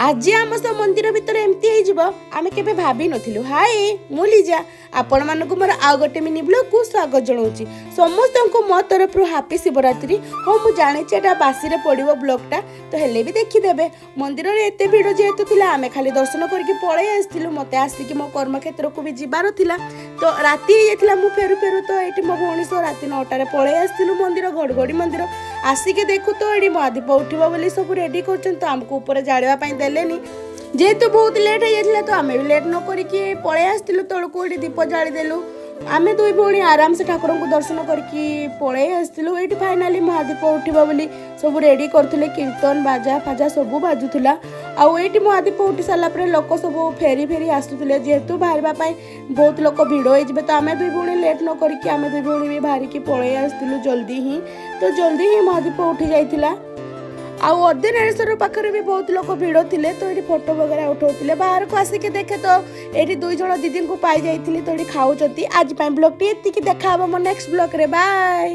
ଆଜି ଆମ ସହ ମନ୍ଦିର ଭିତରେ ଏମିତି ହେଇଯିବ, ଆମେ କେବେ ଭାବି ନଥିଲୁ। ହାଏ, ମୁଁ ଲିଜା, ଆପଣମାନଙ୍କୁ ମୋର ଆଉ ଗୋଟେ ମିନି ବ୍ଲଗ୍କୁ ସ୍ୱାଗତ ଜଣାଉଛି। ସମସ୍ତଙ୍କୁ ମୋ ତରଫରୁ ହାପି ଶିବରାତ୍ରି। ହଁ, ମୁଁ ଜାଣିଛି ଏଇଟା ବାସିରେ ପଡ଼ିବ ବ୍ଲଗ୍ଟା, ତ ହେଲେ ବି ଦେଖିଦେବେ। ମନ୍ଦିରରେ ଏତେ ଭିଡ଼ ଯେହେତୁ ଥିଲା, ଆମେ ଖାଲି ଦର୍ଶନ କରିକି ପଳେଇ ଆସିଥିଲୁ। ମୋତେ ଆସିକି ମୋ କର୍ମକ୍ଷେତ୍ରକୁ ବି ଯିବାର ଥିଲା, ତ ରାତି ହେଇଯାଇଥିଲା ମୁଁ ଫେରୁ ଫେରୁ। ତ ଏଇଠି ମୋ ଭଉଣୀ ସହ ରାତି 9ଟାରେ ପଳେଇ ଆସିଥିଲୁ ମନ୍ଦିର, ଘଡ଼ଘଡ଼ି ମନ୍ଦିର। ଆସିକି ଦେଖୁ ତ ଏଇଠି ମହାଦୀପ ଉଠିବ ବୋଲି ସବୁ ରେଡ଼ି କରୁଛନ୍ତି, ତ ଆମକୁ ଉପରେ ଜାଳିବା ପାଇଁ ଦେଲେନି। ଯେହେତୁ ବହୁତ ଲେଟ୍ ହେଇଯାଇଥିଲା, ତ ଆମେ ବି ଲେଟ୍ ନ କରିକି ପଳେଇ ଆସିଥିଲୁ ତଳକୁ। ଏଇଠି ଦୀପ ଜାଳିଦେଲୁ। ଆମେ ଦୁଇ ଭଉଣୀ ଆରାମସେ ଠାକୁରଙ୍କୁ ଦର୍ଶନ କରିକି ପଳେଇ ଆସିଥିଲୁ। ଏଇଠି ଫାଇନାଲି ମହାଦୀପ ଉଠିବ ବୋଲି ସବୁ ରେଡ଼ି କରୁଥିଲେ। କୀର୍ତ୍ତନ ବାଜା ଫାଜା ସବୁ ବାଜୁଥିଲା। ଆଉ ଏଇଠି ମହାଦୀପ ଉଠି ସାରିଲା ପରେ ଲୋକ ସବୁ ଫେରି ଫେରି ଆସୁଥିଲେ। ଯେହେତୁ ବାହାରିବା ପାଇଁ ବହୁତ ଲୋକ ଭିଡ଼ ହେଇଯିବେ, ତ ଆମେ ଦୁଇ ଭଉଣୀ ଲେଟ୍ ନ କରିକି ଆମେ ଦୁଇ ଭଉଣୀ ବି ବାହାରିକି ପଳେଇ ଆସିଥିଲୁ ଜଲ୍ଦି ହିଁ। ତ ଜଲ୍ଦି ହିଁ ମହାଦୀପ ଉଠି ଯାଇଥିଲା। ଆଉ ଅର୍ଦ୍ଧନାରୀଶ୍ୱର ପାଖରେ ବି ବହୁତ ଲୋକ ଭିଡ଼ ଥିଲେ, ତ ଏଇଠି ଫଟୋ ବଗେରା ଉଠାଉଥିଲେ। ବାହାରକୁ ଆସିକି ଦେଖେ ତ ଏଇଠି ଦୁଇ ଜଣ ଦିଦିଙ୍କୁ ପାଇଯାଇଥିଲି, ତ ଏଇଠି ଖାଉଛନ୍ତି। ଆଜି ପାଇଁ ବ୍ଲଗ୍ଟି ଏତିକି। ଦେଖା ହବ ମୋ ନେକ୍ସଟ ବ୍ଲଗ୍ରେ। ବାଏ।